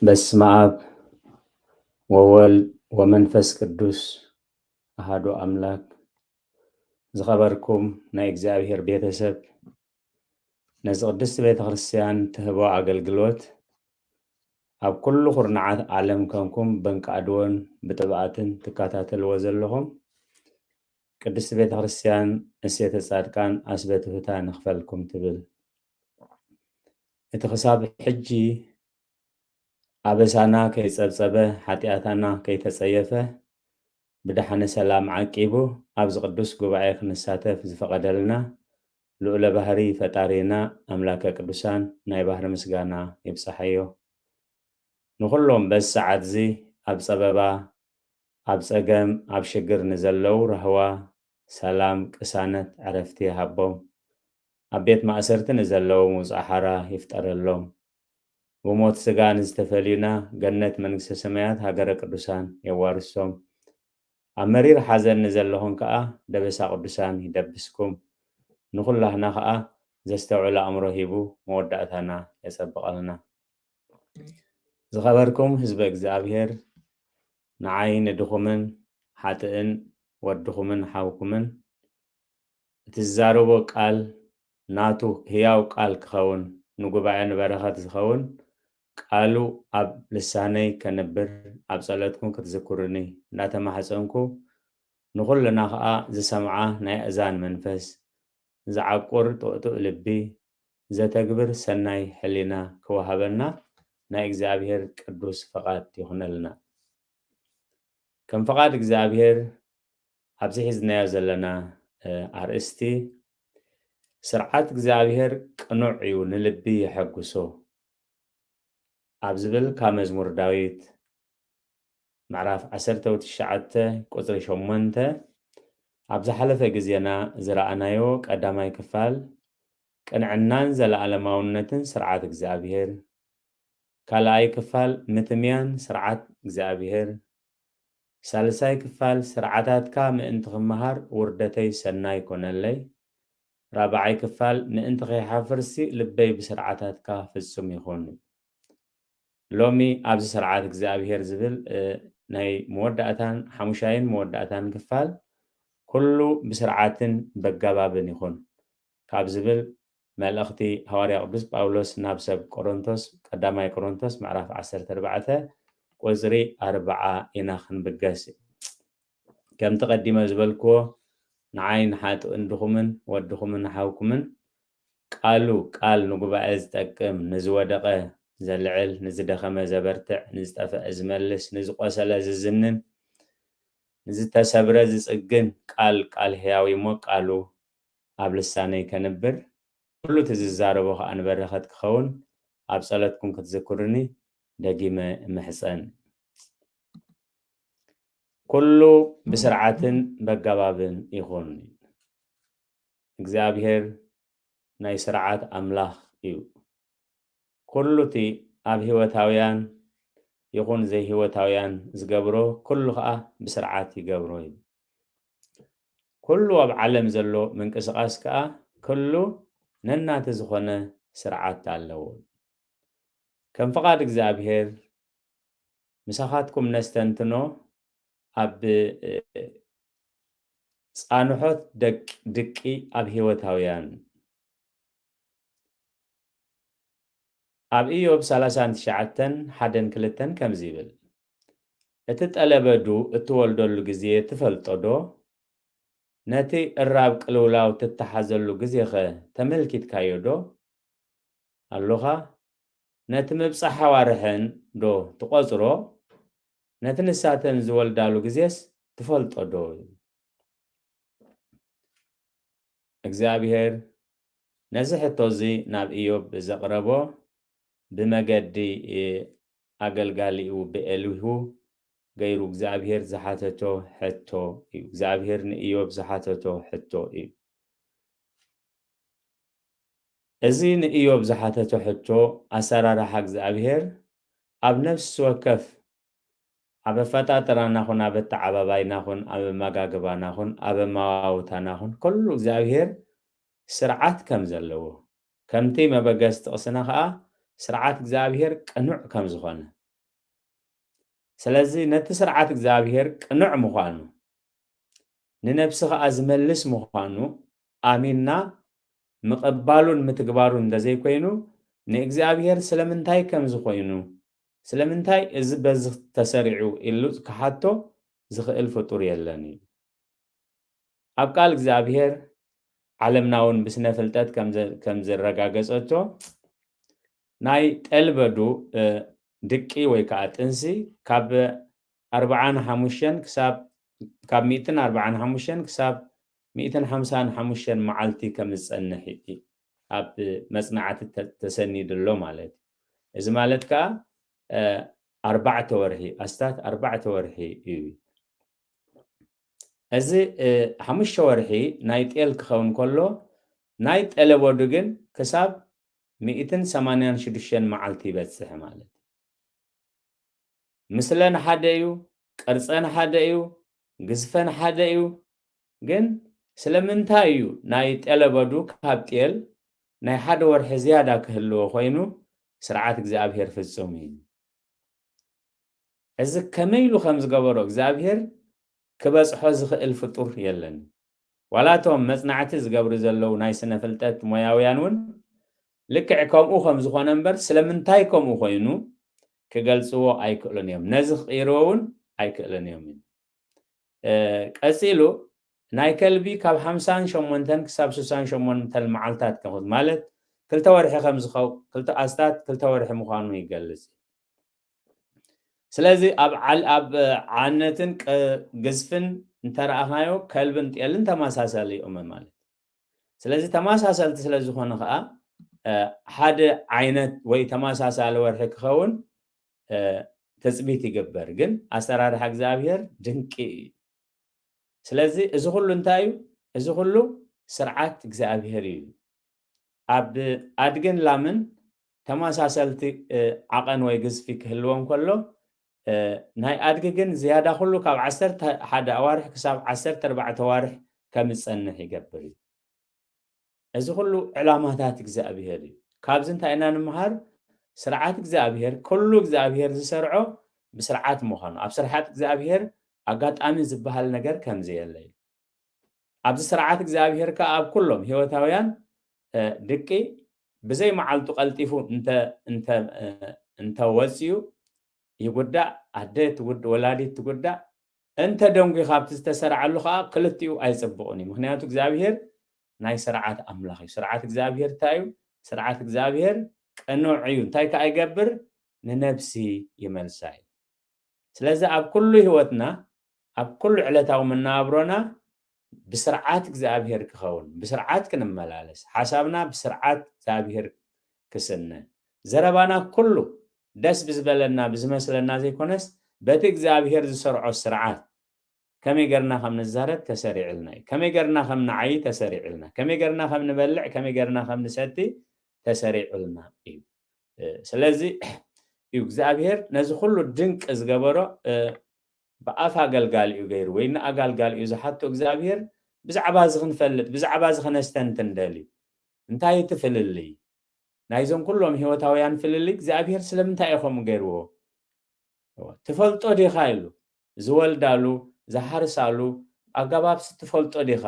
በስመ አብ ወወልድ ወመንፈስ ቅዱስ አሐዱ አምላክ። ዝኸበርኩም ናይ እግዚኣብሔር ቤተሰብ፣ ነዚ ቅድስቲ ቤተ ክርስቲያን ትህቦ ኣገልግሎት ኣብ ኩሉ ኩርናዓት ዓለም ከንኩም ብንቃድዎን ብጥብኣትን ትከታተልዎ ዘለኹም ቅድስቲ ቤተ ክርስቲያን እሴተ ጻድቃን ኣስበትሁታ ንኽፈልኩም ትብል። እቲ ክሳብ ሕጂ ኣበሳና ከይጸብጸበ፣ ሓጢኣታና ከይተጸየፈ፣ ብደሓነ ሰላም ዓቂቡ ኣብዚ ቅዱስ ጉባኤ ክንሳተፍ ዝፈቐደልና ልኡለ ባህሪ ፈጣሪና ኣምላከ ቅዱሳን ናይ ባህሪ ምስጋና ይብጻሓዮ። ንኹሎም በዚ ሰዓት እዚ ኣብ ጸበባ፣ ኣብ ጸገም፣ ኣብ ሽግር ንዘለዉ ራህዋ፣ ሰላም፣ ቅሳነት፣ ዕረፍቲ ይሃቦም። ኣብ ቤት ማእሰርቲ ንዘለዉ ምውጻእ ሓራ ይፍጠረሎም። ብሞት ስጋ ንዝተፈልዩና ገነት መንግስተ ሰማያት ሃገረ ቅዱሳን የዋርሶም። ኣብ መሪር ሓዘን ንዘለኹም ከኣ ደበሳ ቅዱሳን ይደብስኩም። ንኹላህና ከኣ ዘስተውዕል ኣእምሮ ሂቡ መወዳእታና የጸብቐልና። ዝኸበርኩም ህዝበ እግዚኣብሔር፣ ንዓይ ንድኹምን ሓጥእን ወድኹምን ሓውኩምን እቲ ዝዛረቦ ቃል ናቱ ህያው ቃል ክኸውን፣ ንጉባኤ ንበረኸት ዝኸውን ቃሉ ኣብ ልሳነይ ከንብር ኣብ ጸሎትኩም ክትዝክሩኒ እናተማሕጸንኩ፣ ንኹልና ኸኣ ዝሰምዓ ናይ ኣእዛን መንፈስ፣ ዝዓቁር ጥቕጡቕ ልቢ፣ ዘተግብር ሰናይ ሕሊና ክወሃበና ናይ እግዚኣብሔር ቅዱስ ፈቓድ ይኹነልና። ከም ፈቓድ እግዚኣብሔር ኣብዚ ሒዝናዮ ዘለና፣ እ፣ ኣርእስቲ ስርዓት እግዚኣብሔር ቅኑዕ እዩ፣ ንልቢ የሐጉሶ ኣብ ዝብል ካብ መዝሙር ዳዊት ምዕራፍ ዓሰርተ ትሽዓተ ቁጽሪ ሸሞንተ ኣብ ዝሓለፈ ግዜና ዝረኣናዮ ቀዳማይ ክፋል ቅንዕናን ዘለኣለማውነትን ስርዓት እግዚኣብሔር፣ ካልኣይ ክፋል ምትምያን ስርዓት እግዚኣብሔር፣ ሳልሳይ ክፋል ስርዓታትካ ምእንቲ ክመሃር ውርደተይ ሰናይ ኮነለይ፣ ራብዓይ ክፋል ምእንቲ ከይሓፍርሲ ልበይ ብስርዓታትካ ፍጹም ይኹን። ሎሚ ኣብዚ ስርዓት እግዚኣብሔር ዝብል፣ እ፣ ናይ መወዳእታን ሓሙሻይን መወዳእታን ክፋል ኩሉ ብስርዓትን በጋባብን ይኹን ካብ ዝብል መልእኽቲ ሃዋርያ ቅዱስ ጳውሎስ ናብ ሰብ ቆሮንቶስ፣ ቀዳማይ ቆሮንቶስ ምዕራፍ ዓሰርተ ኣርባዕተ ቁጽሪ ኣርብዓ ኢና ክንብገስ። ከምቲ ቀዲመ ዝበልክዎ፣ ንዓይ ንሓጥእን ድኹምን ወድኹምን ሓውኩምን ቃሉ፣ ቃል ንጉባኤ ዝጠቅም፣ ንዝወደቐ ዘልዕል፣ ንዝደኸመ ዘበርትዕ፣ ንዝጠፍአ ዝመልስ፣ ንዝቆሰለ ዝዝንን፣ ንዝተሰብረ ዝጽግን ቃል፣ ቃል ሕያው እሞ ቃሉ ኣብ ልሳነይ ከንብር፣ ኩሉ እቲ ዝዛረቦ ከኣ ንበረኸት ክኸውን ኣብ ጸሎትኩም ክትዝክሩኒ ደጊመ እምሕጸን። ኩሉ ብስርዓትን በጋባብን ይኹን። እግዚኣብሔር ናይ ስርዓት ኣምላኽ እዩ። ኩሉ እቲ ኣብ ህይወታውያን ይኹን ዘይህይወታውያን ዝገብሮ ኩሉ ከኣ ብስርዓት ይገብሮ እዩ። ኩሉ ኣብ ዓለም ዘሎ ምንቅስቓስ ከኣ ኩሉ ነናቲ ዝኾነ ስርዓት ኣለዎ። ከም ፍቓድ እግዚኣብሔር ምሳኻትኩም ነስተንትኖ ኣብ፣ እ፣ ጻንሖት ደቅ-፣ ድቂ ኣብ ህይወታውያን። ኣብ ኢዮብ ሰላሳን ትሽዓተን ሓደን ክልተን ከምዚ ይብል፣ "እቲ ጠለበዱ እትወልደሉ ግዜ ትፈልጦ ዶ? ነቲ እራብ ቅልውላው ትተሓዘሉ ግዜኸ ተመልኪትካዮ ዶ? ኣሎኻ? ነቲ ምብጻሕ ኣዋርሕን ዶ ትቖጽሮ? ነቲ ንሳተን ዝወልዳሉ ግዜስ ትፈልጦ ዶ?" እግዚኣብሔር ነዚ ሕቶ እዚ ናብ ኢዮብ ዘቕረቦ ብመገዲ ኣገልጋሊኡ ብኤሊሁ ገይሩ እግዚኣብሔር ዝሓተቶ ሕቶ እዩ። እግዚኣብሔር ንኢዮብ ዝሓተቶ ሕቶ እዩ። እዚ ንኢዮብ ዝሓተቶ ሕቶ ኣሰራርሓ እግዚኣብሔር ኣብ ነፍሲ ወከፍ ኣብ ኣፈጣጥራና ኹን፣ ኣብ ኣተዓባባይና ኹን፣ ኣብ ኣመጋግባና ኹን፣ ኣብ ኣመዋውታና ኹን፣ ኩሉ እግዚኣብሔር ስርዓት ከም ዘለዎ፣ ከምቲ መበገሲ ጥቕስና ኸኣ ስርዓት እግዚኣብሔር ቅኑዕ ከም ዝኾነ፣ ስለዚ ነቲ ስርዓት እግዚኣብሔር ቅኑዕ ምዃኑ፣ ንነብሲ ኸኣ ዝመልስ ምዃኑ ኣሚንና ምቕባሉን ምትግባሩን እንተዘይኮይኑ፣ ንእግዚኣብሔር ስለምንታይ ከም ዝኾይኑ፣ ስለምንታይ እዚ በዚ ተሰሪዑ ኢሉ ክሓቶ ዝኽእል ፍጡር የለን እዩ። ኣብ ቃል እግዚኣብሔር ዓለምና እውን ብስነ ፍልጠት ከም ዘ-፣ ከም ዘረጋገጸቶ፣ ናይ ጤል በዱ፣ እ፣ ድቂ ወይ ከዓ ጥንሲ ካብ ኣርብዓን ሓሙሽተን ክሳብ፣ ካብ ሚእትን ኣርብዓን ሓሙሽተን ክሳብ ሚእትን ሓምሳን ሓሙሽተን መዓልቲ ከም ዝጸንሕ እዩ ኣብ መጽናዕቲ ተ-፣ ተሰኒዱ ኣሎ ማለት እዩ። እዚ ማለት ከዓ፣ እ፣ ኣርባዕተ ወርሒ፣ ኣስታት ኣርባዕተ ወርሒ እዩ። እዚ፣ እ፣ ሓሙሽተ ወርሒ ናይ ጤል ክኸውን ከሎ፣ ናይ ጤለበዱ ግን ክሳብ ሚእትን ሰማንያን ሽዱሽተን መዓልቲ ይበጽሕ ማለት እዩ። ምስለን ሓደ እዩ፣ ቅርጸን ሓደ እዩ፣ ግዝፈን ሓደ እዩ። ግን ስለምንታይ እዩ ናይ ጤለበዱ ካብ ጤል ናይ ሓደ ወርሒ ዝያዳ ክህልዎ ኮይኑ? ስርዓት እግዚኣብሔር ፍጹም እዩ። እዚ ከመይ ኢሉ ከም ዝገበሮ እግዚኣብሔር ክበጽሖ ዝኽእል ፍጡር የለን። ዋላ እቶም መጽናዕቲ ዝገብሩ ዘለዉ ናይ ስነ ፍልጠት ሞያውያን እውን ልክዕ ከምኡ ከም ዝኾነ እምበር፣ ስለምንታይ ከምኡ ኮይኑ ክገልጽዎ ኣይክእሉን እዮም። ነዚ ክቕይርዎ እውን ኣይክእሉን እዮም። እ፣ ቀጺሉ ናይ ከልቢ ካብ ሓምሳን ሸሞንተን ክሳብ ስሳን ሸሞንተን መዓልታት ከም፣ ማለት ክልተ ወርሒ ከም ዝኸው-፣ ክልተ ኣስታት ክልተ ወርሒ ምዃኑ ይገልጽ። ስለዚ ኣብ ዓል-፣ ኣብ ዓነትን ቀ-፣ ግዝፍን እንተረኣኻዮ ከልብን ጤልን ተመሳሳሊ እዮም ማለት። ስለዚ ተመሳሰልቲ ስለ ዝኾነ ኸኣ፣ እ፣ ሓደ ዓይነት ወይ ተመሳሳሊ ወርሒ ክኸውን፣ እ፣ ትጽቢት ይግበር። ግን ኣሰራርሓ እግዚኣብሔር ድንቂ እዩ። ስለዚ እዚ ኩሉ እንታይ እዩ? እዚ ኩሉ ስርዓት እግዚኣብሔር እዩ። ኣብ ኣድግን ላምን ተመሳሰልቲ፣ እ፣ ዓቐን ወይ ግዝፊ ክህልዎም ከሎ፣ እ፣ ናይ ኣድጊ ግን ዝያዳ ኩሉ ካብ ዓሰርተ ሓደ ኣዋርሕ ክሳብ ዓሰርተ ኣርባዕተ ኣዋርሕ ከም ዝጸንሕ ይገብር እዩ። እዚ ኩሉ ዕላማታት እግዚኣብሔር እዩ። ካብዚ እንታይ ኢና ንምሃር? ስርዓት እግዚኣብሔር፣ ኩሉ እግዚኣብሔር ዝሰርዖ ብስርዓት ምዃኑ፣ ኣብ ስርዓት እግዚኣብሔር ኣጋጣሚ ዝበሃል ነገር ከም ዘየለ እዩ። ኣብዚ ስርዓት እግዚኣብሔር ከኣ ኣብ ኩሎም ህይወታውያን፣ እ፣ ድቂ ብዘይ መዓልቱ ቀልጢፉ እንተ፣ እንተ፣ እ፣ እንተ ወጽኡ ይጉዳእ፣ ኣደ ትጉድ-፣ ወላዲት ትጉዳእ። እንተ ደንጒ ካብቲ ዝተሰርዓሉ ከኣ ክልቲኡ ኣይጽብቑን እዩ። ምኽንያቱ እግዚኣብሔር ናይ ስርዓት ኣምላኽ እዩ። ስርዓት እግዚኣብሔር እንታይ እዩ? ስርዓት እግዚኣብሔር ቅኑዕ እዩ። እንታይ ከኣ ይገብር? ንነብሲ ይመልሳ እዩ። ስለዚ ኣብ ኩሉ ህይወትና፣ ኣብ ኩሉ ዕለታዊ መነባብሮና ብስርዓት እግዚኣብሔር ክኸውን፣ ብስርዓት ክንመላለስ፣ ሓሳብና ብስርዓት እግዚኣብሔር ክስነ፣ ዘረባና ኩሉ ደስ ብዝበለና ብዝመስለና ዘይኮነስ፣ በቲ እግዚኣብሔር ዝሰርዖ ስርዓት ከመይ ገርና ከም ንዛረብ ተሰሪዕልና እዩ። ከመይ ገርና ከም ንዓዪ ተሰሪዕልና። ከመይ ገርና ከም ንበልዕ፣ ከመይ ገርና ከም ንሰቲ ተሰሪዑልና እዩ። እ፣ ስለዚ እዩ እግዚኣብሔር ነዚ ኩሉ ድንቅ ዝገበሮ፣ እ፣ ብኣፍ ኣገልጋሊኡ ገይሩ ወይ ንኣጋልጋሊኡ ዝሓቶ እግዚኣብሔር ብዛዕባ እዚ ክንፈልጥ፣ ብዛዕባ እዚ ክነስተንትን ደልዩ። እንታይ እቲ ፍልልይ? ናይዞም ኩሎም ህይወታውያን ፍልልይ እግዚኣብሔር ስለምንታይ እዩ ከምኡ ገይርዎ? ትፈልጦ ዲኻ ኢሉ። ዝወልዳሉ፣ ዝሓርሳሉ ኣገባብሲ ትፈልጦ ዲኻ?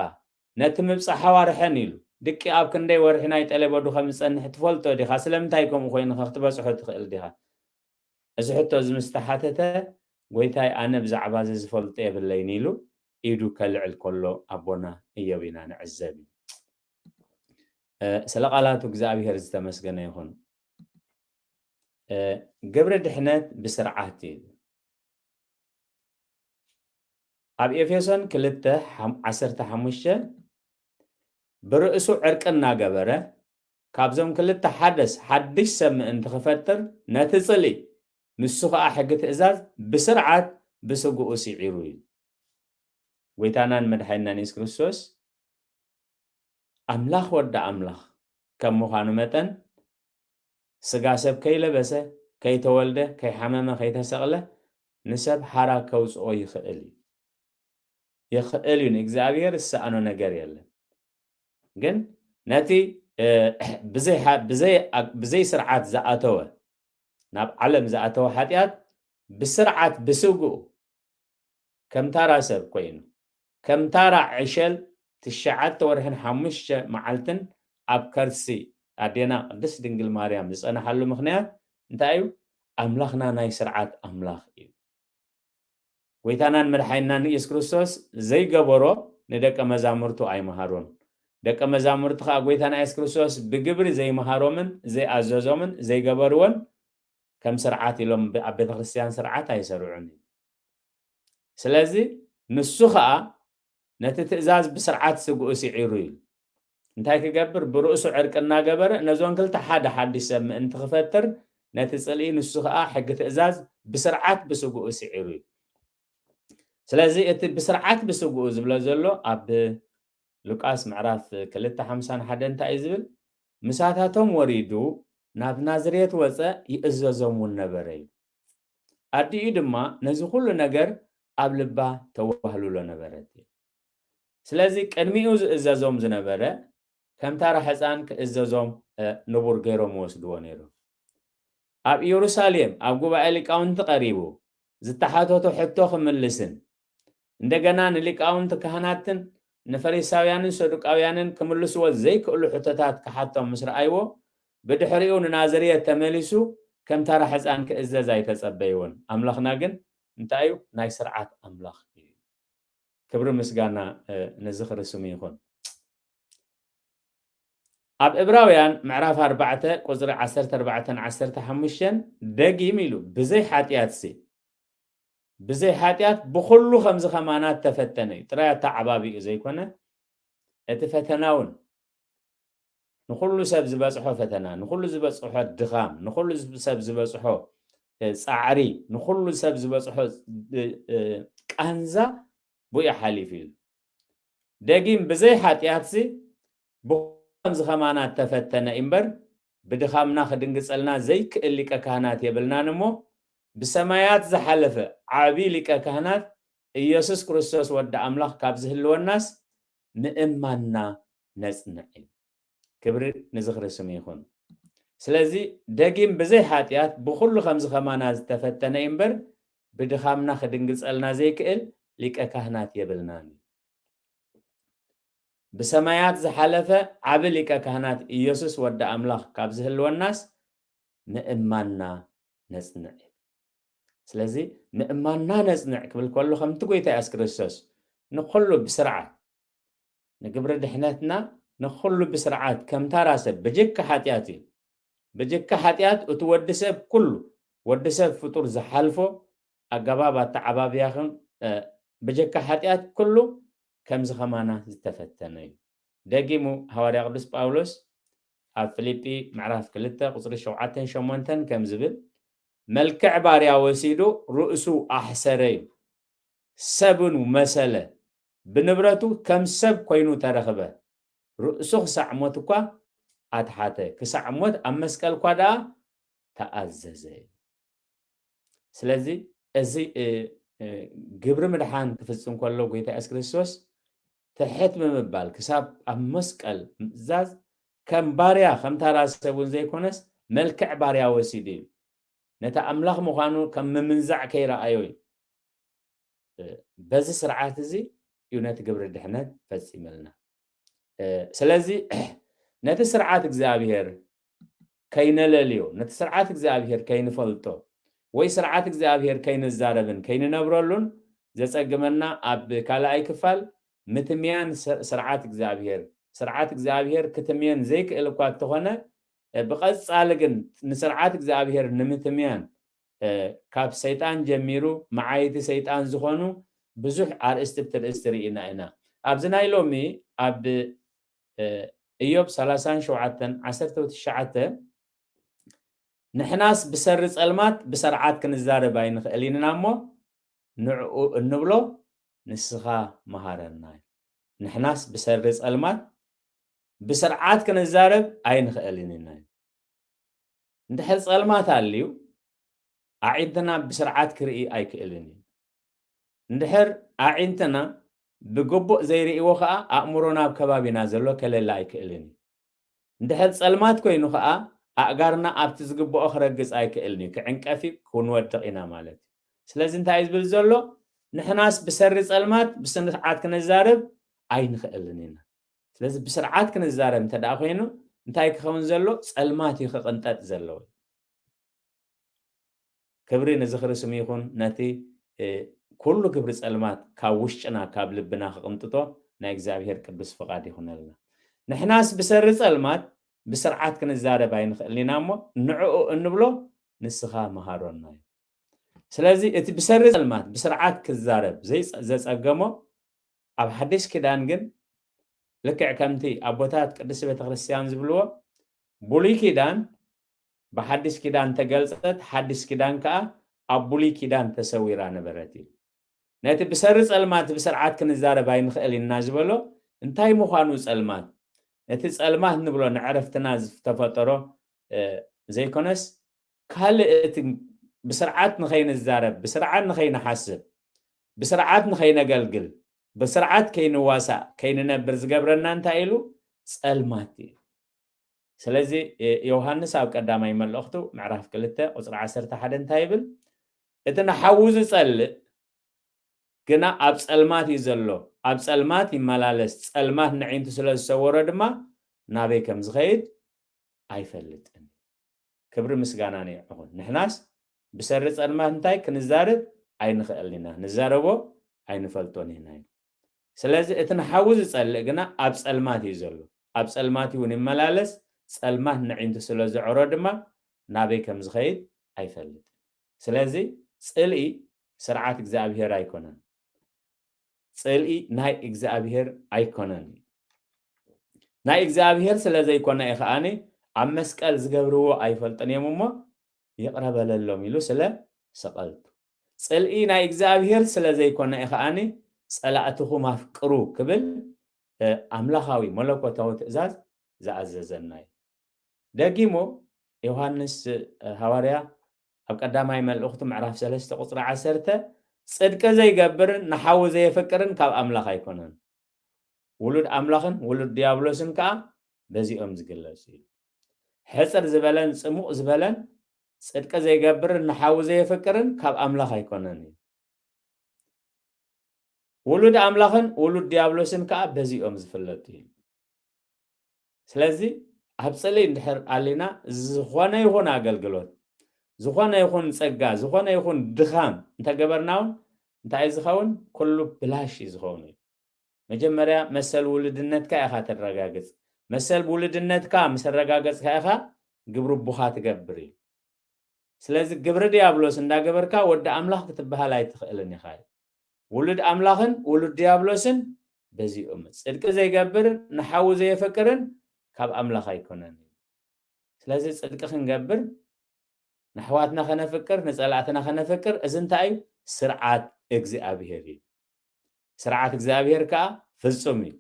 ነቲ ምብጻሕ ኣዋርሐን ኢሉ። ድቂ ኣብ ክንደይ ወርሒ ናይ ጠለበዱ ከም ዝጸንሕ ትፈልጦ ዲኻ? ስለምንታይ ከምኡ ኮይንኻ ክትበጽሖ ትኽእል ዲኻ? እዚ ሕቶ እዚ ምስ ተሓተተ፣ ጎይታይ፣ ኣነ ብዛዕባ እዚ ዝፈልጦ የብለይን ኢሉ ኢዱ ከልዕል ከሎ ኣቦና እዮብ ኢና ንዕዘብ። እ፣ ስለ ቃላቱ እግዚኣብሔር ዝተመስገነ ይኹን። እ፣ ግብሪ ድሕነት ብስርዓት እዩ። ኣብ ኤፌሶን ክልተ፣ ዓሰርተ ሓሙሽተ፣ ብርእሱ ዕርቂ እናገበረ፣ ካብዞም ክልተ ሓደስ ሓድሽ ሰብ ምእንቲ ክፈጥር፣ ነቲ ጽልኢ፣ ንሱ ኸኣ ሕጊ ትእዛዝ ብስርዓት ብስግኡ ስዒሩ እዩ። ጎይታናን መድሓኒናን የሱስ ክርስቶስ ኣምላኽ ወዲ ኣምላኽ ከም ምዃኑ መጠን፣ ስጋ ሰብ ከይለበሰ፣ ከይተወልደ፣ ከይሓመመ፣ ከይተሰቕለ፣ ንሰብ ሓራ ከውጽኦ ይኽእል እዩ። ይኽእል እዩ። ንእግዚኣብሔር ዝሰኣኖ ነገር የለን። ግን ነቲ፣ እ፣ ብዘይ ሓ-፣ ብዘይ፣ ብዘይ ስርዓት ዝኣተወ፣ ናብ ዓለም ዝኣተወ ሓጢኣት ብስርዓት ብስግኡ ከም ታራ ሰብ ኮይኑ ከም ታራ ዕሸል ትሽዓተ ወርሕን ሓሙሽተ መዓልትን ኣብ ከርሲ ኣዴና ቅድስት ድንግል ማርያም ዝጸንሓሉ ምኽንያት እንታይ እዩ? ኣምላኽና ናይ ስርዓት ኣምላኽ እዩ። ጎይታናን መድሓኒናን ኢየሱስ ክርስቶስ ዘይገበሮ ንደቀ መዛሙርቱ ኣይመሃሮን። ደቀ መዛሙርቲ ከዓ ጎይታና ኢየሱስ ክርስቶስ ብግብሪ ዘይመሃሮምን ዘይኣዘዞምን ዘይገበርዎን ከም ስርዓት ኢሎም ብ-፣ ኣብ ቤተ ክርስቲያን ስርዓት ኣይሰርዑን እዩ። ስለዚ ንሱ ከዓ ነቲ ትእዛዝ ብስርዓት ስግኡ ስዒሩ እዩ። እንታይ ክገብር? ብርእሱ ዕርቂ እናገበረ ነዞን ክልተ ሓደ ሓድሽ ሰብ ምእንቲ ክፈጥር ነቲ ጽልኢ ንሱ ከዓ ሕጊ ትእዛዝ ብስርዓት ብስግኡ ስዒሩ እዩ። ስለዚ እቲ ብስርዓት ብስግኡ ዝብሎ ዘሎ ኣብ ሉቃስ ምዕራፍ ክልተ ሓምሳን ሓደን እንታይ እዩ ዝብል? ምሳታቶም ወሪዱ ናብ ናዝሬት ወፀ፣ ይእዘዞም እውን ነበረ እዩ። ኣዲኡ ድማ ነዚ ኩሉ ነገር ኣብ ልባ ተዋህልሎ ነበረት እዩ። ስለዚ ቅድሚኡ ዝእዘዞም ዝነበረ ከም ታራ ሕፃን ክእዘዞም እ፣ ንቡር ገይሮም ወስድዎ ነይሮም። ኣብ ኢየሩሳሌም ኣብ ጉባኤ ሊቃውንቲ ቀሪቡ ዝተሓተቶ ሕቶ ክምልስን እንደገና ንሊቃውንቲ ካህናትን ንፈሪሳውያንን ሰዱቃውያንን ክምልስዎ ዘይክእሉ ሕቶታት ክሓቶም ምስ ረኣይዎ ብድሕሪኡ ንናዝሬት ተመሊሱ ከም ታራ ሕፃን ክእዘዝ ኣይተጸበይዎን። ኣምላኽና ግን እንታይ እዩ? ናይ ስርዓት ኣምላኽ እዩ። ክብሪ ምስጋና እ፣ ንዝኽሪ ስሙ ይኹን። ኣብ ዕብራውያን ምዕራፍ ኣርባዕተ ቁፅሪ ዓሰርተ ኣርባዕተን ዓሰርተ ሓሙሽተን ደጊም ኢሉ ብዘይ ሓጢኣት ሲ ብዘይ ሓጢኣት ብኹሉ ከምዚ ከማናት ተፈተነ እዩ። ጥራይ ኣተዓባቢኡ ዘይኮነ እቲ ፈተና እውን ንኹሉ ሰብ ዝበፅሖ ፈተና፣ ንኹሉ ዝበፅሖ ድኻም፣ ንኹሉ ሰብ ዝበፅሖ እ፣ ፃዕሪ፣ ንኹሉ ሰብ ዝበፅሖ እ፣ እ፣ ቃንዛ ብኡ ሓሊፉ እዩ። ደጊም ብዘይ ሓጢኣትሲ ብኹሎም ዝኸማና ተፈተነ እምበር ብድኻምና ክድንግጸልና ዘይክእል ሊቀ ካህናት የብልናን እሞ ብሰማያት ዝሓለፈ ዓቢ ሊቀ ካህናት ኢየሱስ ክርስቶስ ወዲ ኣምላኽ ካብ ዝህልወናስ ምእማንና ነጽንዕ እዩ። ክብሪ ንዝኽሪ ስሙ ይኹን። ስለዚ ደጊም ብዘይ ሓጢኣት ብኹሉ ከምዚ ከማና ዝተፈተነ እዩ እምበር ብድኻምና ክድንግጸልና ዘይክእል ሊቀ ካህናት የብልናን እዩ። ብሰማያት ዝሓለፈ ዓቢ ሊቀ ካህናት ኢየሱስ ወዲ ኣምላኽ ካብ ዝህልወናስ ምእማንና ነጽንዕ እዩ። ስለዚ ምእማንና ነጽንዕ ክብል ከሎ ከምቲ ጎይታ ኢየሱስ ክርስቶስ ንኹሉ ብስርዓት ንግብሪ ድሕነትና ንኹሉ ብስርዓት ከም ታራ ሰብ ብጀካ ሓጢኣት እዩ። ብጀካ ሓጢኣት እቲ ወዲ ሰብ ኩሉ ወዲ ሰብ ፍጡር ዝሓልፎ ኣገባብ ኣተዓባብያኽን እ፣ ብጀካ ሓጢኣት ኩሉ ከምዚ ከማና ዝተፈተነ እዩ። ደጊሙ ሃዋርያ ቅዱስ ጳውሎስ ኣብ ፊልጲ ምዕራፍ ክልተ ቁጽሪ ሸውዓተን ሸሞንተን ከም ዝብል መልክዕ ባርያ ወሲዱ ርእሱ ኣሕሰረ እዩ። ሰብን መሰለ ብንብረቱ ከም ሰብ ኮይኑ ተረኽበ። ርእሱ ክሳዕ ሞት እኳ ኣትሓተ፣ ክሳዕ ሞት ኣብ መስቀል እኳ ደኣ ተኣዘዘ። ስለዚ እዚ እ፣ እ፣ ግብሪ ምድሓን ክፍጽም ከሎ ጎይታ የሱስ ክርስቶስ ትሕት ብምባል ክሳብ ኣብ መስቀል ምእዛዝ ከም ባርያ ከም ታራ ሰብ እውን ዘይኮነስ መልክዕ ባርያ ወሲዱ እዩ። ነቲ ኣምላኽ ምዃኑ ከም ምምንዛዕ ከይረኣዮ እዩ። በዚ ስርዓት እዚ እዩ ነቲ ግብሪ ድሕነት ፈጺመልና። ስለዚ ነቲ ስርዓት እግዚኣብሔር ከይነለልዮ፣ ነቲ ስርዓት እግዚኣብሔር ከይንፈልጦ፣ ወይ ስርዓት እግዚኣብሔር ከይንዛረብን ከይንነብረሉን ዘጸግመና ኣብ ካልኣይ ክፋል ምትምያን ስ-፣ ስርዓት እግዚኣብሔር፣ ስርዓት እግዚኣብሔር ክትምየን ዘይክእል እኳ እንተኾነ፣ ብቐጻሊ ግን ንስርዓት እግዚኣብሔር ንምትምያን ካብ ሰይጣን ጀሚሩ መዓይቲ ሰይጣን ዝኾኑ ብዙሕ ኣርእስቲ ብትርእስቲ ርኢና ኢና። ኣብዚ ናይ ሎሚ ኣብ እዮብ ሰላሳን ሸውዓተን ዓሰርተ ትሽዓተ ንሕናስ ብሰሪ ጸልማት ብሰርዓት ክንዛረብ ኣይንኽእል ኢና እሞ ንዕኡ እንብሎ ንስኻ መሃረና። ንሕናስ ብሰሪ ጸልማት ብስርዓት ክንዛረብ ኣይንኽእልን ኢና። እንድሕር ጸልማት ኣልዩ ኣዒንትና ብስርዓት ክርኢ ኣይክእልን እዩ። እንድሕር ኣዒንትና ብግቡእ ዘይርእይዎ ኸኣ ኣእምሮና ኣብ ከባቢና ዘሎ ከለሊ ኣይክእልን እዩ። እንድሕር ጸልማት ኮይኑ ኸኣ ኣእጋርና ኣብቲ ዝግብኦ ክረግጽ ኣይክእልን እዩ። ክዕንቀፍ እዩ፣ ክንወድቕ ኢና ማለት እዩ። ስለዚ እንታይ እዩ ዝብል ዘሎ? ንሕናስ ብሰሪ ጸልማት ብስርዓት ክንዛረብ ኣይንኽእልን ኢና። ስለዚ ብስርዓት ክንዛረብ እንተ ደኣ ኮይኑ እንታይ ክኸውን ዘሎ? ጸልማት እዩ ክቕንጠጥ ዘለዎ። ክብሪ ንዝኽሪ ስሙ ይኹን። ነቲ ኩሉ ግብሪ ጸልማት ካብ ውሽጥና ካብ ልብና ክቕንጥጦ ናይ እግዚኣብሔር ቅዱስ ፍቓድ ይኹነልና። ንሕናስ ብሰሪ ጸልማት ብስርዓት ክንዛረብ ኣይንኽእልን ኢና እሞ ንዕኡ እንብሎ ንስኻ መሃሮና እዩ። ስለዚ እቲ ብሰሪ ጸልማት ብስርዓት ክዛረብ ዘጸገሞ ኣብ ሓድሽ ኪዳን ግን ልክዕ ከምቲ ኣቦታት ቅድስቲ ቤተክርስትያን ዝብልዎ ብሉይ ኪዳን ብሓድሽ ኪዳን ተገልጸት፣ ሓድሽ ኪዳን ከኣ ኣብ ብሉይ ኪዳን ተሰዊራ ነበረት እዩ። ነቲ ብሰሪ ጸልማት ብስርዓት ክንዛረብ ኣይንኽእል ኢና ዝበሎ እንታይ ምዃኑ ጸልማት? እቲ ጸልማት ንብሎ ንዕረፍትና ዝተፈጠሮ ዘይኮነስ ካልእ እቲ ብስርዓት ንኸይንዛረብ፣ ብስርዓት ንኸይንሓስብ፣ ብስርዓት ንኸይነገልግል፣ ብስርዓት ከይንዋሳእ፣ ከይንነብር ዝገብረና እንታይ ኢሉ? ጸልማት እዩ። ስለዚ ዮሃንስ ኣብ ቀዳማይ መልእኽቱ ምዕራፍ ክልተ ቁጽሪ ዓሰርተ ሓደ እንታይ ይብል? እቲ ንሓዉ ዝጸልእ ግና ኣብ ጸልማት እዩ ዘሎ፣ ኣብ ጸልማት ይመላለስ፣ ጸልማት ነዒንቱ ስለ ዝሰወሮ ድማ ናበይ ከም ዝኸይድ ኣይፈልጥን። ክብሪ ምስጋና ንዕኹን። ንሕናስ ብሰሪ ጸልማት እንታይ ክንዛረብ ኣይንኽእልን ኢና፣ ንዛረቦ ኣይንፈልጦን ኢና። ስለዚ እቲ ንሓዊ ዝጸልእ ግና ኣብ ጸልማት እዩ ዘሎ፣ ኣብ ጸልማት እውን ይመላለስ፣ ጸልማት ነዒንቱ ስለ ዝዕሮ ድማ ናበይ ከም ዝኸይድ ኣይፈልጥን። ስለዚ ጽልኢ ስርዓት እግዚኣብሔር ኣይኮነን። ጽልኢ ናይ እግዚኣብሔር ኣይኮነን። ናይ እግዚኣብሔር ስለ ዘይኮነ እዩ ከኣኒ ኣብ መስቀል ዝገብርዎ ኣይፈልጥን እዮም እሞ ይቕረ በለሎም ኢሉ ስለ ሰቐልቱ። ጽልኢ ናይ እግዚኣብሔር ስለ ዘይኮነ እዩ ከኣኒ ጸላእትኹም ኣፍቅሩ ክብል ኣምላኻዊ መለኮታዊ ትእዛዝ ዝኣዘዘና እዩ። ደጊሞ ዮሃንስ ሃዋርያ ኣብ ቀዳማይ መልእኽቱ ምዕራፍ ሰለስተ ቁጽሪ ዓሰርተ ጽድቂ ዘይገብርን ንሓዉ ዘየፍቅርን ካብ ኣምላኽ ኣይኮነን። ውሉድ ኣምላኽን ውሉድ ዲያብሎስን ከኣ በዚኦም ዝግለጹ እዩ። ሕጽር ዝበለን ጽሙቕ ዝበለን ጽድቂ ዘይገብርን ንሓዉ ዘየፍቅርን ካብ ኣምላኽ ኣይኮነን እዩ። ውሉድ ኣምላኽን ውሉድ ዲያብሎስን ከኣ በዚኦም ዝፍለጡ እዩ። ስለዚ ኣብ ጽልኢ እንድሕር ኣሊና ዝኾነ ይኹን ኣገልግሎት፣ ዝኾነ ይኹን ጸጋ፣ ዝኾነ ይኹን ድኻም እንተገበርና እውን እንታይ እዩ ዝኸውን? ኩሉ ብላሽ እዩ ዝኸውን እዩ። መጀመርያ መሰል ውሉድነትካ ኢኻ ተረጋግጽ። መሰል ውሉድነትካ ምስ ኣረጋገጽካ ኢኻ ግብሪ ኣቦኻ ትገብር እዩ። ስለዚ ግብሪ ዲያብሎስ እንዳገበርካ ወዲ ኣምላኽ ክትበሃል ኣይትኽእልን ኢኻ። ውሉድ ኣምላኽን ውሉድ ዲያብሎስን በዚኦም ጽድቂ ዘይገብርን ንሓዉ ዘየፍቅርን ካብ ኣምላኽ ኣይኮነን። ስለዚ ጽድቂ ክንገብር ንኣሕዋትና ከነፍቅር ንጸላእትና ከነፍቅር እዚ እንታይ እዩ? ስርዓት እግዚኣብሔር እዩ። ስርዓት እግዚኣብሔር ከኣ ፍጹም እዩ።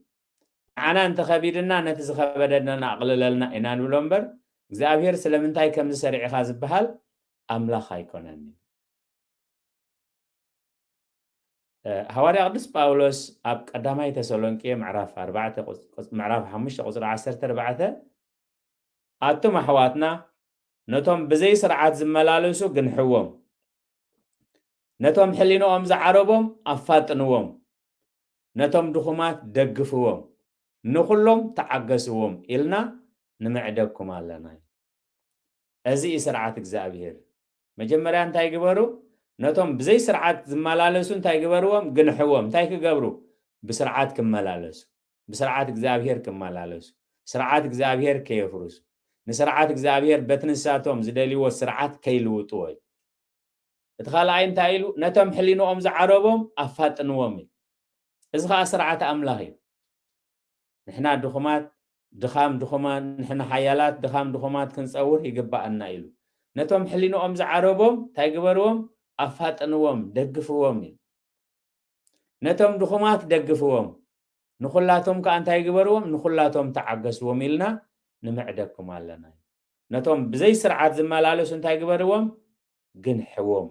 ንዓና እንተኸቢድና ነቲ ዝኸበደና ኣቕልለልና ኢና ንብሎ እምበር እግዚኣብሔር ስለምንታይ ከምዚ ሰሪዕኻ ዝበሃል ኣምላኽ ኣይኮነን። ሃዋርያ ቅዱስ ጳውሎስ ኣብ ቀዳማይ ተሰሎንቄ ምዕራፍ ኣርባዕተ ምዕራፍ ሓሙሽተ ቁፅሪ ዓሰርተ ኣርባዕተ ኣቱም ኣሕዋትና ነቶም ብዘይ ስርዓት ዝመላለሱ ግንሕዎም፣ ነቶም ሕሊንኦም ዝዓረቦም ኣፋጥንዎም፣ ነቶም ድኹማት ደግፍዎም፣ ንኹሎም ተዓገስዎም ኢልና ንምዕደግኩም ኣለና። እዚ እዩ ስርዓት እግዚኣብሔር። መጀመርያ እንታይ ግበሩ? ነቶም ብዘይ ስርዓት ዝመላለሱ እንታይ ግበርዎም? ግንሕዎም። እንታይ ክገብሩ? ብስርዓት ክመላለሱ፣ ብስርዓት እግዚኣብሔር ክመላለሱ፣ ስርዓት እግዚኣብሔር ከየፍርሱ፣ ንስርዓት እግዚኣብሔር በቲ ንሳቶም ዝደልይዎ ስርዓት ከይልውጥዎ እዩ። እቲ ካልኣይ እንታይ ኢሉ? ነቶም ሕሊንኦም ዝዓረቦም ኣፋጥንዎም እዩ። እዚ ከዓ ስርዓት ኣምላኽ እዩ። ንሕና ድኹማት ድኻም ድኹማት ንሕና ሓያላት ድኻም ድኹማት ክንፀውር ይግባኣና ኢሉ። ነቶም ሕሊንኦም ዝዓረቦም እንታይ ግበርዎም? ኣፋጥንዎም፣ ደግፍዎም ኢሉ። ነቶም ድኹማት ደግፍዎም፣ ንኹላቶም ከዓ እንታይ ግበርዎም? ንኹላቶም ተዓገስዎም ኢልና ንምዕደኩም ኣለና። ነቶም ብዘይ ስርዓት ዝመላለሱ እንታይ ግበርዎም? ግንሕዎም።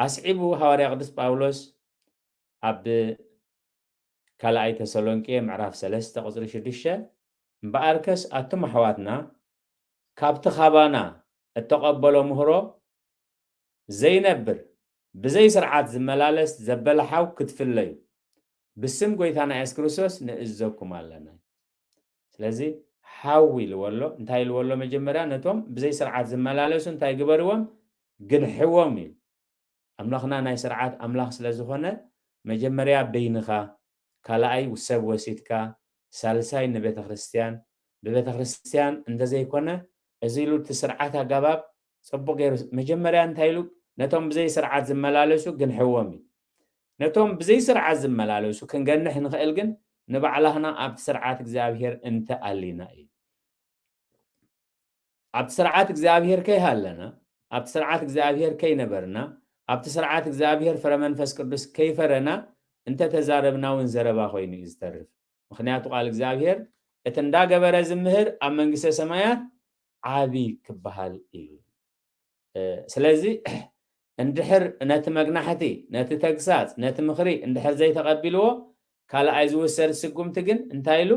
ኣስዒቡ ሃዋርያ ቅዱስ ጳውሎስ ኣብ ካልኣይ ተሰሎንቄ ምዕራፍ ሰለስተ ቁፅሪ ሽዱሽተ፣ እምበኣርከስ ኣቱም ኣሕዋትና ካብቲ ካባና እተቐበሎ ምህሮ ዘይነብር፣ ብዘይ ስርዓት ዝመላለስ ዘበለ ሓው ክትፍለዩ ብስም ጎይታና የሱስ ክርስቶስ ንእዘኩም ኣለና። ስለዚ ሓው ኢልዎ ኣሎ። እንታይ ኢልዎ ኣሎ? መጀመርያ ነቶም ብዘይ ስርዓት ዝመላለሱ እንታይ ግበርዎም? ግንሕዎም ኢሉ። ኣምላኽና ናይ ስርዓት ኣምላኽ ስለ ዝኾነ መጀመርያ በይንኻ፣ ካልኣይ ሰብ ወሲድካ፣ ሳልሳይ ንቤተ ክርስቲያን፣ ብቤተ ክርስቲያን እንተዘይኮነ እዚ ኢሉ እቲ ስርዓት ኣገባብ ጽቡቕ ገይሩ መጀመርያ እንታይ ኢሉ? ነቶም ብዘይ ስርዓት ዝመላለሱ ግንሕዎም እዩ። ነቶም ብዘይ ስርዓት ዝመላለሱ ክንገንሕ ንኽእል ግን ንባዕላኽና ኣብቲ ስርዓት እግዚኣብሔር እንተኣሊና እዩ። ኣብቲ ስርዓት እግዚኣብሔር ከይሃለና፣ ኣብቲ ስርዓት እግዚኣብሔር ከይነበርና፣ ኣብቲ ስርዓት እግዚኣብሔር ፍረ መንፈስ ቅዱስ ከይፈረና እንተተዛረብና እውን ዘረባ ኮይኑ እዩ ዝተርፍ። ምኽንያቱ ቃል እግዚኣብሔር እቲ እንዳገበረ ዝምህር ኣብ መንግስተ ሰማያት ዓቢ ክበሃል እዩ። ስለዚ እንድሕር ነቲ መግናሕቲ፣ ነቲ ተግሳጽ፣ ነቲ ምኽሪ እንድሕር ዘይተቐቢልዎ ካልኣይ ዝውሰድ ስጉምቲ ግን እንታይ ኢሉ?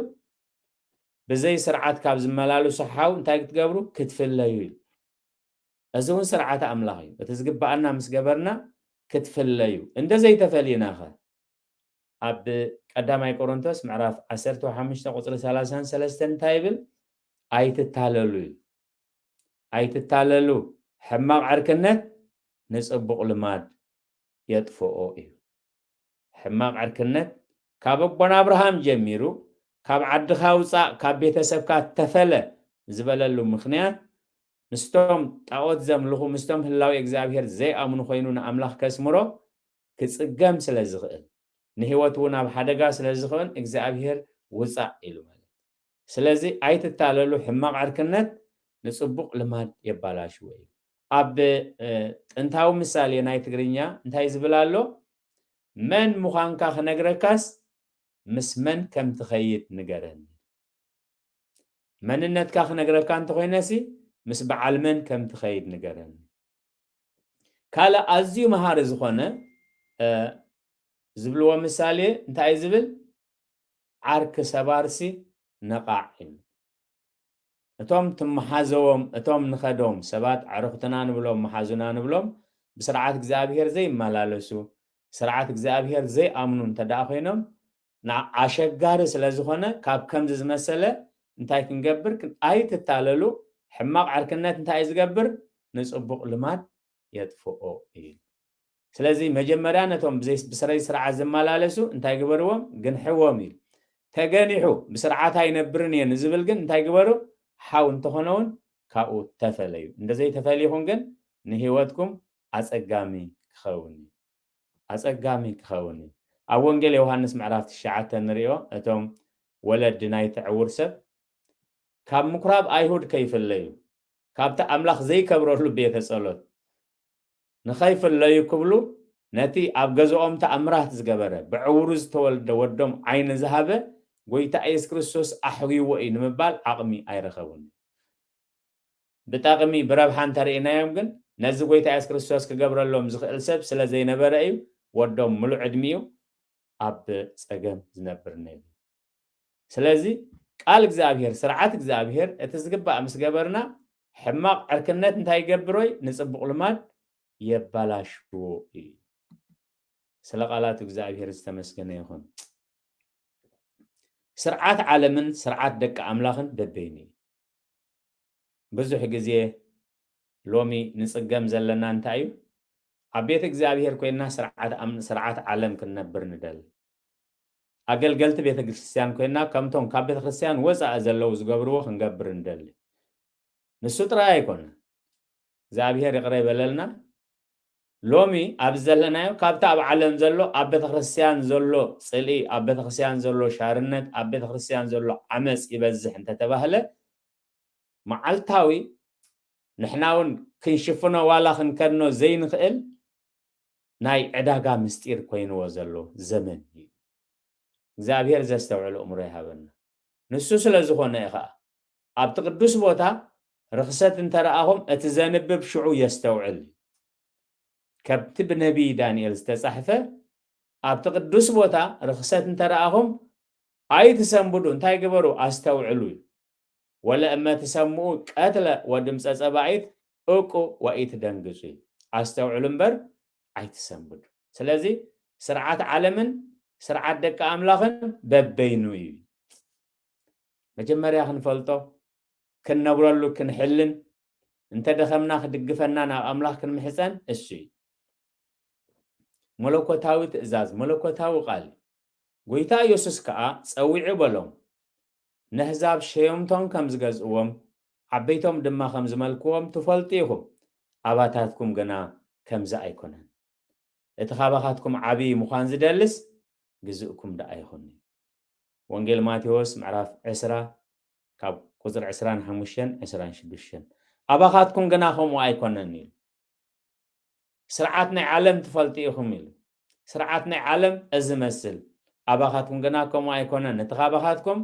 ብዘይ ስርዓት ካብ ዝመላለሱ ሓው እንታይ ክትገብሩ? ክትፍለዩ እዩ። እዚ እውን ስርዓተ ኣምላኽ እዩ። እቲ ዝግብኣና ምስ ገበርና ክትፍለዩ። እንደ ዘይተፈሊናኸ? ኣብ ቀዳማይ ቆሮንቶስ ምዕራፍ ዓሰርተ ሓሙሽተ ቁጽሪ ሰላሳን ሰለስተን እንታይ ይብል? ኣይትታለሉ እዩ። ኣይትታለሉ፣ ሕማቕ ዕርክነት ንጽቡቕ ልማድ የጥፍኦ እዩ። ሕማቕ ዕርክነት ካብ ኣቦና ኣብርሃም ጀሚሩ ካብ ዓድኻ ውጻእ፣ ካብ ቤተሰብካ ተፈለ ዝበለሉ ምኽንያት ምስቶም ጣዖት ዘምልኹ ምስቶም ህላዊ እግዚኣብሔር ዘይኣምኑ ኮይኑ ንኣምላኽ ከስምሮ ክጽገም ስለ ዝኽእል ንህይወት እውን ኣብ ሓደጋ ስለ ዝኸውን እግዚኣብሔር ውጻእ ኢሉ ማለት። ስለዚ ኣይትታለሉ፣ ሕማቕ ዕርክነት ንጽቡቕ ልማድ የባላሽዎ እዩ። ኣብ ጥንታዊ ምሳሌ ናይ ትግርኛ እንታይ ዝብል ኣሎ? መን ምዃንካ ክነግረካስ ምስ መን ከም ትኸይድ ንገረኒ። መንነትካ ክነግረካ እንተኾይነሲ ምስ በዓል መን ከም ትኸይድ ንገረኒ። ካልእ ኣዝዩ መሃሪ ዝኾነ ዝብልዎ ምሳሌ እንታይ ዝብል? ዓርኪ ሰባርሲ ነቓዕ እዩ። እቶም ትመሓዘዎም፣ እቶም ንኸዶም ሰባት ኣዕሩኽትና ንብሎም፣ መሓዙና ንብሎም፣ ብስርዓት እግዚኣብሔር ዘይመላለሱ፣ ስርዓት እግዚኣብሔር ዘይኣምኑ እንተ ደኣ ኮይኖም፣ ንዓ-፣ ኣሸጋሪ ስለ ዝኾነ፣ ካብ ከምዚ ዝመሰለ እንታይ ክንገብር? ክን-፣ ኣይትታለሉ። ሕማቕ ዕርክነት እንታይ እዩ ዝገብር? ንጽቡቕ ልማድ የጥፍኦ እዩ። ስለዚ መጀመርያ ነቶም ብዘይ-፣ ብስረይ ስርዓት ዝመላለሱ እንታይ ግበርዎም? ግንሕዎም እዩ። ተገኒሑ ብስርዓት ኣይነብርን እየ ንዝብል ግን እንታይ ግበሩ? ሓው እንተኾነ እውን ካብኡ ተፈለዩ። እንደዘይተፈሊኹም ግን ንህይወትኩም ኣጸጋሚ ክኸውን እዩ። ኣጸጋሚ ክኸውን እዩ። ኣብ ወንጌል ዮሃንስ ምዕራፍ ትሽዓተ ንሪኦ፣ እቶም ወለዲ ናይቲ ዕዉር ሰብ ካብ ምኩራብ ኣይሁድ ከይፍለዩ፣ ካብቲ ኣምላኽ ዘይከብረሉ ቤተ ጸሎት ንኸይፍለዩ ክብሉ፣ ነቲ ኣብ ገዝኦም ተኣምራት ዝገበረ፣ ብዕውሩ ዝተወልደ ወዶም ዓይኒ ዝሃበ ጎይታ ኢየሱስ ክርስቶስ ኣሕዊዎ እዩ ንምባል ዓቕሚ ኣይረኸቡን። ብጠቕሚ፣ ብረብሓ እንተርኢናዮም ግን፣ ነዚ ጎይታ ኢየሱስ ክርስቶስ ክገብረሎም ዝኽእል ሰብ ስለ ዘይነበረ እዩ ወዶም ምሉእ ዕድሚኡ ኣብ ጸገም ዝነብር ነይሩ። ስለዚ ቃል እግዚኣብሔር፣ ስርዓት እግዚኣብሔር እቲ ዝግባእ ምስ ገበርና፣ ሕማቕ ዕርክነት እንታይ ይገብር ወይ ንጽቡቕ ልማድ የባላሽዎ እዩ። ስለ ቃላቱ እግዚኣብሔር ዝተመስገነ ይኹን። ስርዓት ዓለምን ስርዓት ደቂ ኣምላኽን በበይኑ እዩ። ብዙሕ ግዜ ሎሚ ንጽገም ዘለና እንታይ እዩ? ኣብ ቤት እግዚኣብሔር ኮይንና ስርዓት ኣም-፣ ስርዓት ዓለም ክንነብር ንደሊ። ኣገልገልቲ ቤተ ክርስቲያን ኮይንና ከምቶም ካብ ቤተ ክርስቲያን ወጻኢ ዘለዉ ዝገብርዎ ክንገብር ንደሊ። ንሱ ጥራይ ኣይኮነ። እግዚኣብሔር ይቕረ ይበለልና። ሎሚ ኣብ ዘለናዮ ካብቲ ኣብ ዓለም ዘሎ ኣብ ቤተ ክርስቲያን ዘሎ ጽልኢ፣ ኣብ ቤተ ክርስቲያን ዘሎ ሻርነት፣ ኣብ ቤተ ክርስቲያን ዘሎ ዓመጽ ይበዝሕ እንተተባህለ መዓልታዊ ንሕና እውን ክንሽፍኖ ዋላ ክንከድኖ ዘይንኽእል ናይ ዕዳጋ ምስጢር ኮይንዎ ዘሎ ዘመን እዩ። እግዚኣብሔር ዘስተውዕል ኣእምሮ ይሃበና። ንሱ ስለ ዝኾነ እዩ ኸዓ ኣብቲ ቅዱስ ቦታ ርኽሰት እንተረኣኹም እቲ ዘንብብ ሽዑ የስተውዕል እዩ። ከምቲ ብነቢይ ዳንኤል ዝተጻሕፈ ኣብቲ ቅዱስ ቦታ ርኽሰት እንተረኣኹም ኣይትሰንብዱ፣ እንታይ ግበሩ? ኣስተውዕሉ እዩ። ወለእመ ትሰምዑ ቀትለ ወድምፀ ጸባኢት እቁ ወኢትደንግጹ እዩ። ኣስተውዕሉ እምበር ኣይትሰንብዱ። ስለዚ ስርዓት ዓለምን ስርዓት ደቂ ኣምላኽን በበይኑ እዩ። መጀመርያ ክንፈልጦ፣ ክንነብረሉ፣ ክንሕልን፣ እንተደኸምና ክድግፈና ናብ ኣምላኽ ክንምሕጸን እሱ እዩ። መለኮታዊ ትእዛዝ፣ መለኮታዊ ቃል እዩ። ጎይታ ኢየሱስ ከኣ ጸዊዑ በሎም፣ ነህዛብ ሸየምቶም ከም ዝገዝእዎም፣ ዓበይቶም ድማ ከም ዝመልክዎም ትፈልጡ ኢኹም፣ ኣባታትኩም ግና ከምዚ ኣይኮነን። እቲ ካባኻትኩም ዓብዪ ምዃን ዝደልስ ግዝእኩም ደኣ ይኹን። ወንጌል ማቴዎስ ምዕራፍ ዕስራ ካብ ቁጽሪ ዕስራን ሓሙሽተን ዕስራን ሽዱሽተን። ኣባኻትኩም ግና ከምኡ ኣይኮነን ኢሉ። ስርዓት ናይ ዓለም ትፈልጡ ኢኹም ኢሉ። ስርዓት ናይ ዓለም እዚ መስል። ኣባኻትኩም ግና ከምኡ ኣይኮነን። እቲ ካባኻትኩም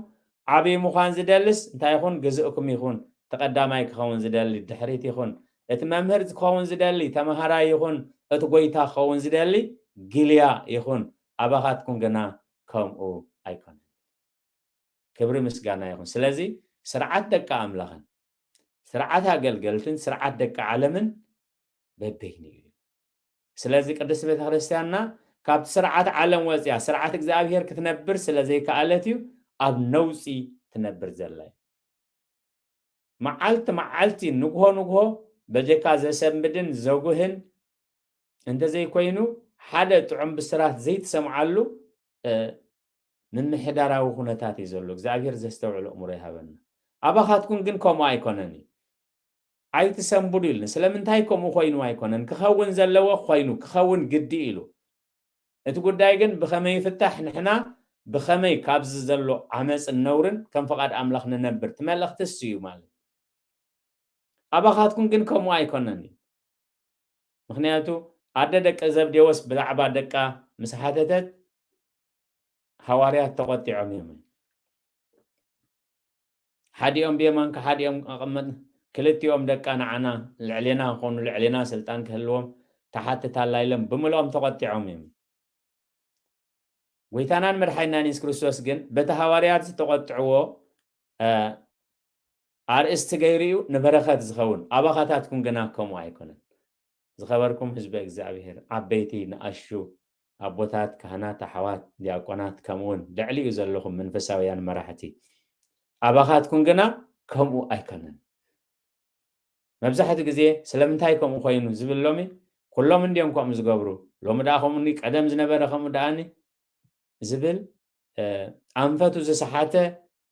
ዓብዪ ምዃን ዝደልስ እንታይ ይኹን? ግዝእኩም ይኹን። እቲ ቀዳማይ ክኸውን ዝደሊ ድሕሪት ይኹን። እቲ መምህር ክኸውን ዝደሊ ተመሃራይ ይኹን። እቲ ጎይታ ክኸውን ዝደሊ ግልያ ይኹን። ኣባኻትኩም ግና ከምኡ ኣይኮነን። ክብሪ ምስጋና ይኹን። ስለዚ ስርዓት ደቂ ኣምላኽን ስርዓት ኣገልገልትን ስርዓት ደቂ ዓለምን በበይኑ እዩ። ስለዚ ቅድስት ቤተክርስትያንና ካብቲ ስርዓት ዓለም ወፂኣ ስርዓት እግዚኣብሔር ክትነብር ስለ ዘይከኣለት እዩ ኣብ ነውፂ ትነብር ዘላ እዩ። መዓልቲ መዓልቲ ንግሆ ንግሆ በጀካ ዘሰንብድን ዘጉህን እንተዘይኮይኑ ሓደ ጥዑም ብስራት ዘይትሰምዓሉ እ፣ ምምሕዳራዊ ኩነታት እዩ ዘሎ። እግዚኣብሔር ዘስተውዕል ኣእምሮ ይሃበና። ኣባኻትኩም ግን ከምኡ ኣይኮነን እዩ። ኣይትሰንብዱ ኢሉኒ። ስለምንታይ ከምኡ ኮይኑ ኣይኮነን? ክኸውን ዘለዎ ኮይኑ፣ ክኸውን ግዲ ኢሉ። እቲ ጉዳይ ግን ብኸመይ ይፍታሕ? ንሕና ብኸመይ ካብዚ ዘሎ ዓመፅን ነውርን ከም ፍቓድ ኣምላኽ ንነብር? እቲ መልእኽቲ እሱ እዩ ማለት። ኣባኻትኩም ግን ከምኡ ኣይኮነን እዩ። ምኽንያቱ ኣደ ደቂ ዘብዴዎስ ብዛዕባ ደቃ ምስ ሓተተት ሃዋርያት ተቖጢዖም እዮም። ሓዲኦም ብየማንካ ሓዲኦም ኣቐመጥ፣ ክልቲኦም ደቃ ንዓና ልዕሌና ክኾኑ ልዕሌና ስልጣን ክህልዎም ትሓትት ኣላ ኢሎም ብምልኦም ተቖጢዖም እዮም። ጎይታናን መድሓኒናን የሱስ ክርስቶስ ግን በቲ ሃዋርያት ዝተቖጥዕዎ እ፣ ኣርእስቲ ገይሩ እዩ ንበረኸት ዝኸውን። ኣባኻታትኩም ግና ከምኡ ኣይኮነን። ዝኸበርኩም ህዝቢ እግዚኣብሔር፣ ዓበይቲ፣ ንኣሹ፣ ኣቦታት፣ ካህናት፣ ኣሓዋት፣ ዲያቆናት፣ ከምኡውን ልዕሊኡ ዘለኹም መንፈሳውያን መራሕቲ፣ ኣባኻትኩም ግና ከምኡ ኣይኮነን። መብዛሕትኡ ግዜ ስለምንታይ ከምኡ ኮይኑ ዝብል ሎሚ፣ ኩሎም እንድዮም ከምኡ ዝገብሩ፣ ሎሚ ደኣ ከምኡኒ፣ ቀደም ዝነበረ ከምኡ ደኣኒ ዝብል እ፣ ኣንፈቱ ዝሰሓተ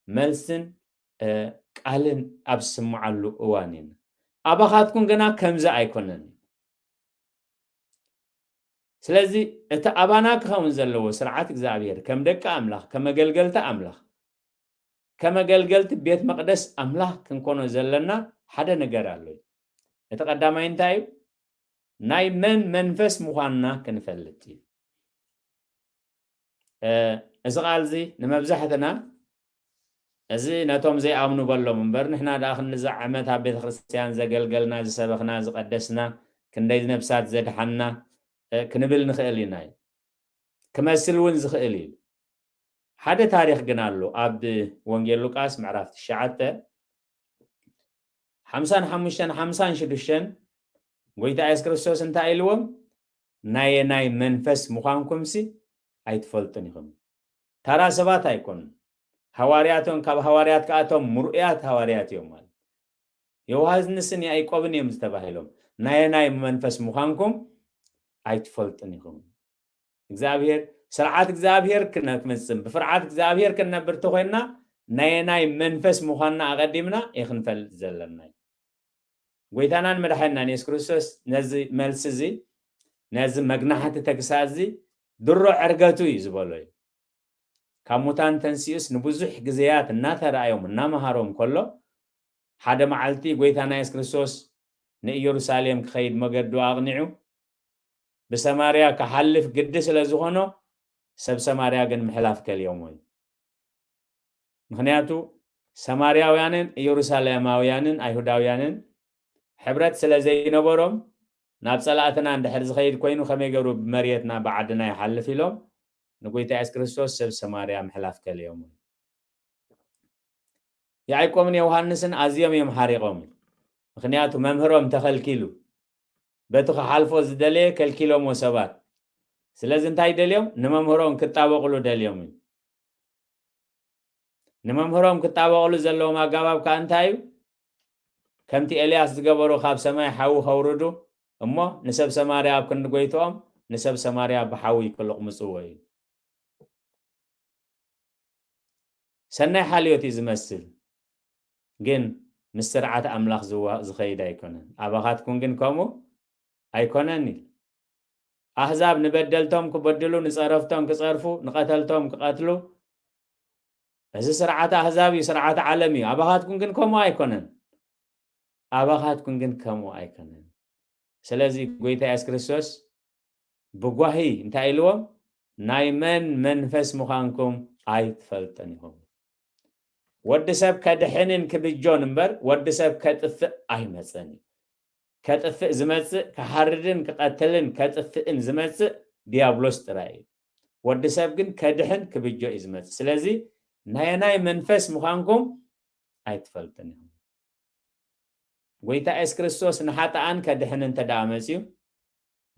መልስን እ፣ ቃልን ኣብ ዝስምዓሉ እዋን ኢና። ኣባኻትኩም ግና ከምዚ ኣይኮነን እዩ። ስለዚ እቲ ኣባና ክኸውን ዘለዎ ስርዓት እግዚኣብሔር ከም ደቂ ኣምላኽ፣ ከም ኣገልገልቲ ኣምላኽ፣ ከም ኣገልገልቲ ቤት መቕደስ ኣምላኽ ክንኮኖ ዘለና ሓደ ነገር ኣሎ እዩ። እቲ ቀዳማይ እንታይ እዩ? ናይ መን መንፈስ ምዃንና ክንፈልጥ እዩ። እ፣ እዚ ቃል እዚ ንመብዛሕትና እዚ ነቶም ዘይኣምኑ በሎም እምበር ንሕና ደኣ ክንዲ ዓመት ኣብ ቤተ ክርስቲያን ዘገልገልና፣ ዝሰበኽና፣ ዝቐደስና፣ ክንደይ ነብሳት ዘድሓንና እ፣ ክንብል ንኽእል ኢና እዩ። ክመስል እውን ዝኽእል እዩ። ሓደ ታሪኽ ግን ኣሎ። ኣብ ወንጌል ሉቃስ ምዕራፍ ትሽዓተ ሓምሳን ሓሙሽተን ሓምሳን ሽዱሽተን ጎይታ የሱስ ክርስቶስ እንታይ ኢልዎም? ናየናይ መንፈስ ምዃንኩምሲ ኣይትፈልጡን ኢኹም። ተራ ሰባት ኣይኮኑን። ሃዋርያቶም ካብ ሃዋርያት ከኣቶም ምሩእያት ሃዋርያት እዮም ማለት። ዮሃንስን ያዕቆብን እዮም ዝተባሂሎም። ናየናይ መንፈስ ምዃንኩም ኣይትፈልጡን ኢኹም። እግዚኣብሔር ስርዓት እግዚኣብሔር ክነክምጽም ብፍርዓት እግዚኣብሔር ክንነብር ተኮይንና ናየናይ መንፈስ ምዃንና ኣቐዲምና ይክንፈልጥ ዘለና እዩ። ጎይታናን መድሓኒናን የሱስ ክርስቶስ ነዚ መልሲ እዚ ነዚ መግናሕቲ ተግሳጽ እዚ ድሮ ዕርገቱ እዩ ዝበሎ እዩ። ካብ ሙታን ተንሲኡስ ንብዙሕ ግዜያት እናተረኣዮም እናመሃሮም ከሎ ሓደ መዓልቲ ጎይታና የሱስ ክርስቶስ ንኢየሩሳሌም ክኸይድ መገዱ ኣቕኒዑ ብሰማርያ ክሓልፍ ግዲ ስለ ዝኾኖ ሰብ ሰማርያ ግን ምሕላፍ ከልዮሞ እዩ። ምኽንያቱ ሰማርያውያንን ኢየሩሳሌማውያንን ኣይሁዳውያንን ሕብረት ስለ ዘይነበሮም ናብ ጸላእትና እንድሕር ዝኸይድ ኮይኑ ከመይ ገሩ ብመሬትና ብዓድና ይሓልፍ ኢሎም ንጎይታ የሱስ ክርስቶስ ሰብ ሰማርያ ምሕላፍ ከልዮም። ያዕቆብን ዮሃንስን ኣዝዮም እዮም ሓሪቖም። ምኽንያቱ መምህሮም ተኸልኪሉ። በቲ ክሓልፎ ዝደለየ ከልኪሎሞ ሰባት። ስለዚ እንታይ ደልዮም? ንመምህሮም ክጣበቕሉ ደልዮም እዩ። ንመምህሮም ክጣበቕሉ ዘለዎም ኣጋባብ ከኣ እንታይ እዩ? ከምቲ ኤልያስ ዝገበሩ ካብ ሰማይ ሓዊ ከውርዱ እሞ ንሰብ ሰማርያ ኣብ ክንዲ ጎይትኦም ንሰብ ሰማርያ ብሓዊ ክልቕምጽዎ እዩ። ሰናይ ሓልዮት እዩ ዝመስል፣ ግን ምስ ስርዓት ኣምላኽ ዝዋ- ዝኸይድ ኣይኮነን። ኣባኻትኩም ግን ከምኡ ኣይኮነን ኢሉ። ኣህዛብ ንበደልቶም ክበድሉ፣ ንጸረፍቶም ክጸርፉ፣ ንቐተልቶም ክቐትሉ፣ እዚ ስርዓት ኣህዛብ እዩ፣ ስርዓት ዓለም እዩ። ኣባኻትኩም ግን ከምኡ ኣይኮነን። ኣባኻትኩም ግን ከምኡ ኣይኮነን። ስለዚ ጎይታ የሱስ ክርስቶስ ብጓሂ እንታይ ኢልዎም? ናይ መን መንፈስ ምዃንኩም ኣይትፈልጥን ኢኹም። ወዲ ሰብ ከድሕንን ክብጆን እምበር ወዲ ሰብ ከጥፍእ ኣይመጸን እዩ። ከጥፍእ ዝመጽእ፣ ክሓርድን ክቐትልን ከጥፍእን ዝመጽእ ዲያብሎስ ጥራይ እዩ። ወዲ ሰብ ግን ከድሕን ክብጆ እዩ ዝመጽእ። ስለዚ ናየናይ መንፈስ ምዃንኩም ኣይትፈልጥን ኢኹም። ጎይታ የሱስ ክርስቶስ ንሓጥኣን ከድሕን እንተ ደኣ መጺኡ፣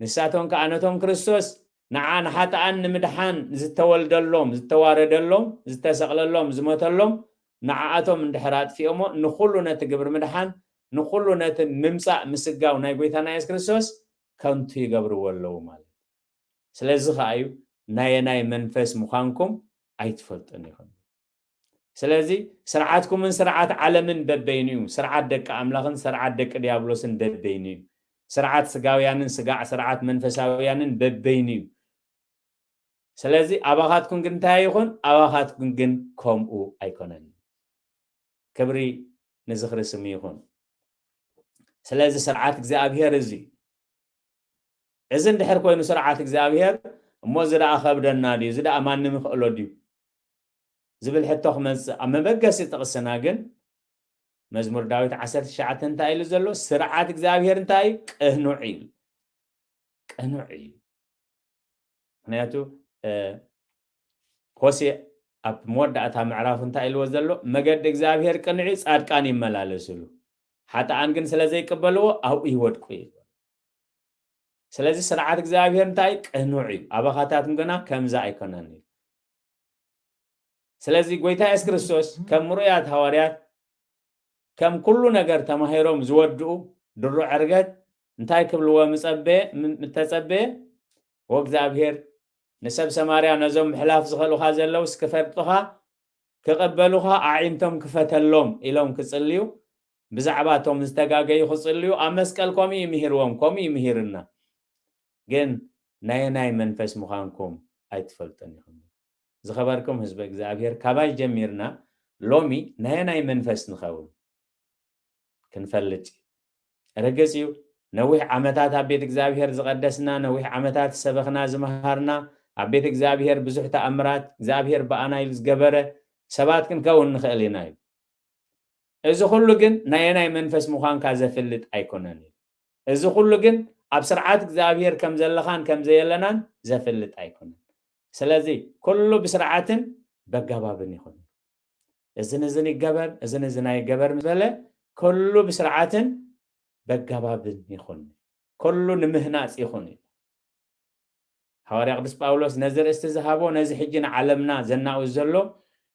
ንሳቶም ከኣ ነቶም ክርስቶስ ንዓ ንሓጥኣን ንምድሓን ዝተወልደሎም፣ ዝተዋረደሎም፣ ዝተሰቕለሎም፣ ዝሞተሎም ንዓኣቶም እንድሕር ኣጥፊኦሞ፣ ንኹሉ ነቲ ግብሪ ምድሓን፣ ንኹሉ ነቲ ምምጻእ ምስጋው ናይ ጎይታና የሱስ ክርስቶስ ከንቱ ይገብርዎ ኣለዉ ማለት እዩ። ስለዚ ከኣ እዩ ናየናይ መንፈስ ምዃንኩም ኣይትፈልጡን ኢኹም። ስለዚ ስርዓትኩምን ስርዓት ዓለምን በበይኑ እዩ። ስርዓት ደቂ ኣምላኽን ስርዓት ደቂ ዲያብሎስን በበይኑ እዩ። ስርዓት ስጋውያንን ስጋዕ ስርዓት መንፈሳውያንን በበይኑ እዩ። ስለዚ ኣባኻትኩም ግን እንታይ ይኹን? ኣባኻትኩም ግን ከምኡ ኣይኮነን። ክብሪ ንዝኽሪ ስሙ ይኹን። ስለዚ ስርዓት እግዚኣብሔር እዚ እዩ። እዚ እንድሕር ኮይኑ ስርዓት እግዚኣብሔር፣ እሞ እዚ ደኣ ከብደና ድዩ? እዚ ደኣ ማንም ይኽእሎ ድዩ? ዝብል ሕቶ ክመጽእ ኣብ መበገሲ ጥቕስና ግን መዝሙር ዳዊት ዓሰርተ ትሽዓተ እንታይ ኢሉ ዘሎ? ስርዓት እግዚኣብሔር እንታይ እዩ? ቅኑዕ እዩ። ቅኑዕ እዩ። ምኽንያቱ፣ እ፣ ሆሴዕ ኣብ መወዳእታ ምዕራፉ እንታይ ኢልዎ ዘሎ? መገዲ እግዚኣብሔር ቅኑዕ እዩ፣ ጻድቃን ይመላለስሉ። ሓጥኣን ግን ስለ ዘይቅበልዎ ኣብኡ ይወድቁ እዩ። ስለዚ ስርዓት እግዚኣብሔር እንታይ እዩ? ቅኑዕ እዩ። ኣባኻታትኩም ግና ከምዚ ኣይኮነን እዩ። ስለዚ ጎይታ የሱስ ክርስቶስ ከም ምሩያት ሃዋርያት ከም ኩሉ ነገር ተማሂሮም ዝወድኡ ድሮ ዕርገት እንታይ ክብልዎ ምጸበየ ም- ምተጸበየ? "ወእግዚኣብሔር ንሰብ ሰማርያ ነዞም ምሕላፍ ዝኸልኡኻ ዘለውስ ክፈልጡኻ ክቕበሉኻ ኣዒንቶም ክፈተሎም" ኢሎም ክጽልዩ፣ ብዛዕባ እቶም ዝተጋገዩ ክጽልዩ ኣብ መስቀል ከምኡ እዩ ምሂርዎም፣ ከምኡ እዩ ምሂርና። ግን ናየናይ መንፈስ ምዃንኩም ኣይትፈልጡን ኢኹም። ዝኸበርኩም ህዝቢ እግዚኣብሔር፣ ካባይ ጀሚርና ሎሚ ናየናይ መንፈስ ንኸውን ክንፈልጥ እዩ። ርግጽ እዩ፣ ነዊሕ ዓመታት ኣብ ቤት እግዚኣብሔር ዝቐደስና፣ ነዊሕ ዓመታት ዝሰበኽና፣ ዝመሃርና፣ ኣብ ቤት እግዚኣብሔር ብዙሕ ተኣምራት እግዚኣብሔር ብኣና ኢሉ ዝገበረ ሰባት ክንከውን ንኽእል ኢና እዩ። እዚ ኩሉ ግን ናየናይ መንፈስ ምዃንካ ዘፍልጥ ኣይኮነን እዩ። እዚ ኩሉ ግን ኣብ ስርዓት እግዚኣብሔር ከም ዘለኻን ከም ዘየለናን ዘፍልጥ ኣይኮነን። ስለዚ ኩሉ ብስርዓትን በጋባብን ይኹን። እዝን እዝን ይገበር፣ እዝን እዝን ኣይገበር ምስ በለ፣ ኩሉ ብስርዓትን በጋባብን ይኹን፣ ኩሉ ንምህናጽ ይኹን እዩ። ሃዋርያ ቅዱስ ጳውሎስ ነዚ ርእስቲ ዝሃቦ፣ ነዚ ሕጂ ንዓለምና ዘናውዝ ዘሎ፣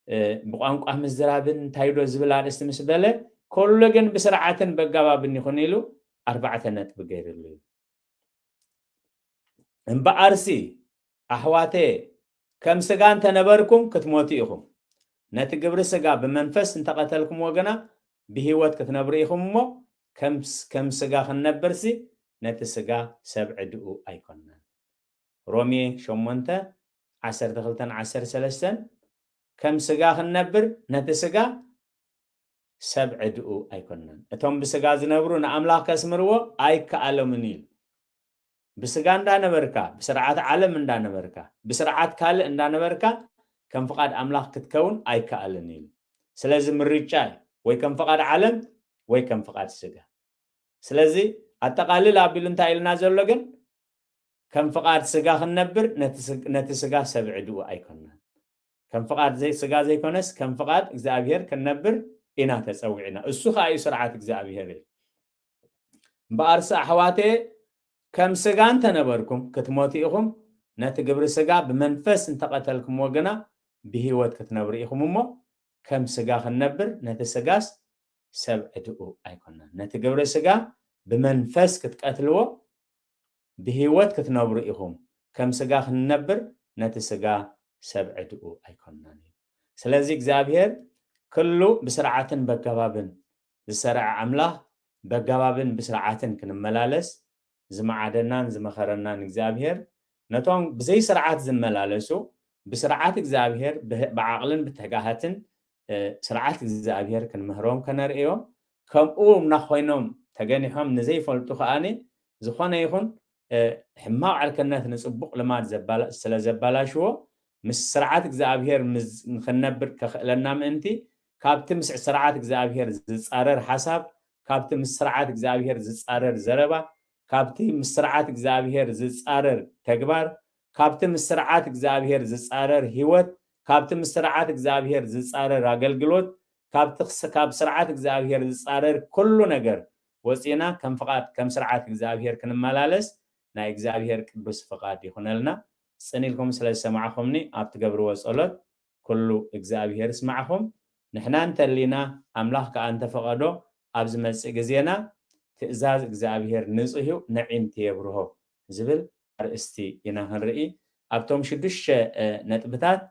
እ፣ ብቋንቋ ምዝራብን እንታይ ዶ ዝብል ኣርእስቲ ምስ በለ፣ ኩሉ ግን ብስርዓትን በጋባብን ይኹን ኢሉ ኣርባዕተ ነጥቢ ገይርሉ እዩ። እምበኣርሲ ኣሕዋተየ፣ ከም ስጋ እንተነበርኩም ክትሞቱ ኢኹም። ነቲ ግብሪ ስጋ ብመንፈስ እንተቐተልኩምዎ ግና ብህይወት ክትነብሩ ኢኹም እሞ፣ ከም ስ- ከም ስጋ ክንነብርሲ ነቲ ስጋ ሰብ ዕድኡ ኣይኮንናን። ሮሜ ሸሞንተ፣ ዓሰርተ ክልተን ዓሰርተ ሰለስተን፣ ከም ስጋ ክንነብር ነቲ ስጋ ሰብ ዕድኡ ኣይኮንናን። እቶም ብስጋ ዝነብሩ ንኣምላኽ ከስምርዎ ኣይከኣሎምን እዩ። ብስጋ እንዳነበርካ፣ ብስርዓት ዓለም እንዳነበርካ፣ ብስርዓት ካልእ እንዳነበርካ ከም ፍቓድ ኣምላኽ ክትከውን ኣይከኣልን እዩ። ስለዚ ምርጫ እዩ፣ ወይ ከም ፍቓድ ዓለም ወይ ከም ፍቓድ ስጋ። ስለዚ ኣጠቓልል ኣቢሉ እንታይ ኢልና ዘሎ ግን ከም ፍቓድ ስጋ ክንነብር ነቲ ስግ- ነቲ ስጋ ሰብ ዕድኡ ኣይኮንናን። ከም ፍቓድ ዘይ- ስጋ ዘይኮነስ ከም ፍቓድ እግዚኣብሔር ክንነብር ኢና ተጸዊዕና። እሱ ከኣ እዩ ስርዓት እግዚኣብሔር እዩ። እምበኣርሲ ኣሕዋተየ ከም ስጋ እንተነበርኩም ክትሞቱ ኢኹም፣ ነቲ ግብሪ ስጋ ብመንፈስ እንተቐተልኩምዎ ግና ብህይወት ክትነብሩ ኢኹም እሞ፣ ከም ስጋ ክንነብር ነቲ ስጋስ ሰብ ዕድኡ ኣይኮናን። ነቲ ግብሪ ስጋ ብመንፈስ ክትቀትልዎ ብህይወት ክትነብሩ ኢኹም። ከም ስጋ ክንነብር ነቲ ስጋ ሰብ ዕድኡ ኣይኮናን እዩ። ስለዚ እግዚኣብሔር ክሉ ብስርዓትን በገባብን ዝሰርዐ ኣምላኽ በገባብን ብስርዓትን ክንመላለስ ዝመዓደናን ዝመኸረናን እግዚኣብሔር ነቶም ብዘይ ስርዓት ዝመላለሱ ብስርዓት እግዚኣብሔር ብህ- ብዓቕልን ብትጋሃትን እ፣ ስርዓት እግዚኣብሔር ክንምህሮም ከነርእዮም ከምኡ እምና ኮይኖም ተገኒሖም ንዘይፈልጡ ከኣኒ ዝኾነ ይኹን እ፣ ሕማቕ ዕርክነት ንፅቡቕ ልማድ ዘባላ- ስለ ዘባላሽዎ ምስ ስርዓት እግዚኣብሔር ምስ- ንክንነብር ከኽእለና ምእንቲ ካብቲ ምስ ስርዓት እግዚኣብሔር ዝፃረር ሓሳብ ካብቲ ምስ ስርዓት እግዚኣብሔር ዝፃረር ዘረባ ካብቲ ምስ ስርዓት እግዚኣብሔር ዝፃረር ተግባር ካብቲ ምስ ስርዓት እግዚኣብሔር ዝፃረር ህይወት ካብቲ ምስ ስርዓት እግዚኣብሔር ዝፃረር ኣገልግሎት ካብቲ ክስ- ካብ ስርዓት እግዚኣብሔር ዝፃረር ኩሉ ነገር ወፂና ከም ፍቓድ ከም ስርዓት እግዚኣብሔር ክንመላለስ ናይ እግዚኣብሔር ቅዱስ ፍቓድ ይኹነልና። ፅን ኢልኩም ስለ ዝሰማዕኹምኒ ኣብ ትገብርዎ ጸሎት ኩሉ እግዚኣብሔር ይስማዕኹም። ንሕና እንተሊና ኣምላኽ ከኣ እንተፈቐዶ ኣብ ዝመጽእ ግዜና ትእዛዝ እግዚኣብሔር ንጹህ እዩ፣ ነዒንቲ የብርሆ ዝብል ኣርእስቲ ኢና ክንርኢ። ኣብቶም ሽዱሽተ እ፣ ነጥብታት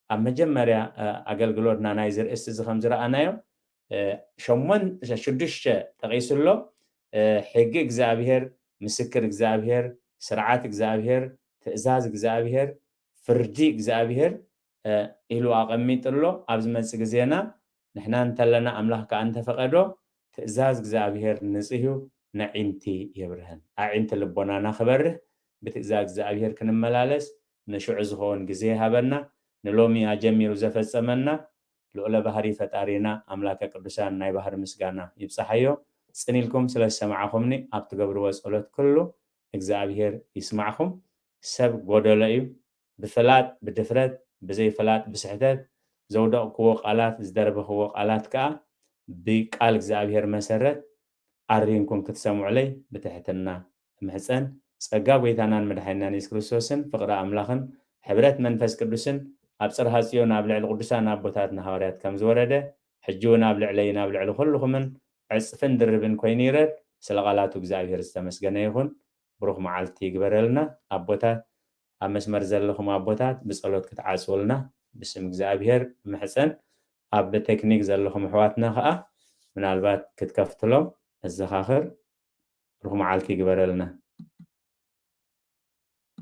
ኣብ መጀመርያ እ፣ ኣገልግሎትና ናይዚ ርእስቲ እዚ ከም ዝረኣናዮ እ፣ ሸሞን ሽዱሽተ ጠቒሱ ኣሎ። እ፣ ሕጊ እግዚኣብሔር፣ ምስክር እግዚኣብሔር፣ ስርዓት እግዚኣብሔር፣ ትእዛዝ እግዚኣብሔር፣ ፍርዲ እግዚኣብሔር እ፣ ኢሉ ኣቐሚጡ ኣሎ። ኣብ ዝመጽእ ግዜና ንሕና እንተለና ኣምላኽ ከኣ እንተፈቐዶ ትእዛዝ እግዚኣብሔር ንጽህ እዩ፣ ነዒንቲ የብርሀን። ኣዒንቲ ልቦናና ክበርህ ብትእዛዝ እግዚኣብሔር ክንመላለስ ንሽዑ ዝኸውን ግዜ ይሃበና። ንሎሚ ኣጀሚሩ ዘፈጸመና ልዑለ ባህሪ ፈጣሪና ኣምላከ ቅዱሳን ናይ ባህሪ ምስጋና ይብጻሓዮ። ጽን ኢልኩም ስለ ዝሰማዕኹምኒ ኣብ ትገብርዎ ጸሎት ኩሉ እግዚኣብሔር ይስማዕኹም። ሰብ ጎደሎ እዩ። ብፍላጥ ብድፍረት ብዘይፍላጥ ብስሕተት ዘውደቕክዎ ቃላት ዝደርበኽዎ ቃላት ከኣ ብቃል እግዚኣብሔር መሰረት ኣሪንኩም ክትሰምዑለይ ብትሕትና እምሕጸን። ጸጋ ጐይታናን መድሓኒናን የሱስ ክርስቶስን ፍቕሪ ኣምላኽን ሕብረት መንፈስ ቅዱስን ኣብ ጽርሃ ጽዮን ኣብ ልዕሊ ቅዱሳን ኣቦታትና ሃዋርያት ከም ዝወረደ ሕጂ እውን ኣብ ልዕለይን ኣብ ልዕሊ ኩልኹምን ዕጽፍን ድርብን ኮይኑ ይረድ። ስለ ቃላቱ እግዚኣብሔር ዝተመስገነ ይኹን። ብሩኽ መዓልቲ ይግበረልና። ኣቦታት ኣብ መስመር ዘለኹም ኣቦታት ብጸሎት ክትዓጽውልና ብስም እግዚኣብሔር እምሕጸን። ኣብ ቴክኒክ ዘለኹም ኣሕዋትና ኸኣ ምናልባት ክትከፍትሎም እዘኻኽር። ብሩኽ መዓልቲ ይግበረልና።